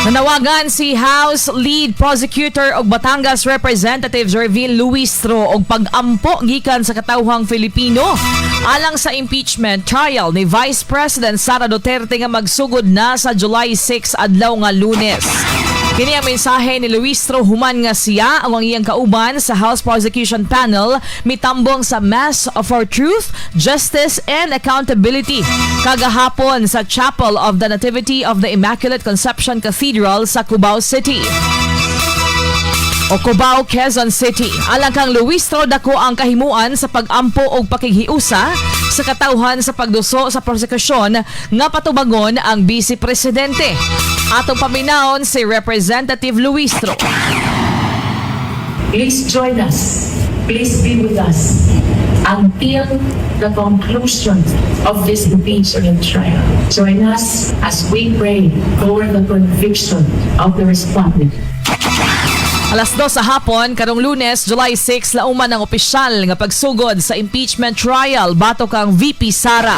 Nanawagan si House Lead Prosecutor og Batangas Representative Jervil Luistro og pag-ampo gikan sa katawhang Filipino alang sa impeachment trial ni Vice President Sara Duterte nga magsugod na sa July 6, adlaw nga Lunes. Kini ang mensahe ni Luistro human nga siya ang iyang kauban sa House Prosecution Panel mitambong sa Mass for Truth, Justice and Accountability kagahapon sa Chapel of the Nativity of the Immaculate Conception Cathedral sa Cubao City o Cubao, Quezon City. Alang kang Luistro, dako ang kahimuan sa pag-ampo og pakighiusa sa katawhan sa pagduso sa prosekusyon nga patubangon ang Vice Presidente. Atong paminawon si Representative Luistro. Please join us. Please be with us until the conclusion of this impeachment trial. Join us as we pray for the conviction of the respondent. Alas 2 sa hapon, karong Lunes, July 6, lauman ang opisyal nga pagsugod sa impeachment trial batok kang VP Sara.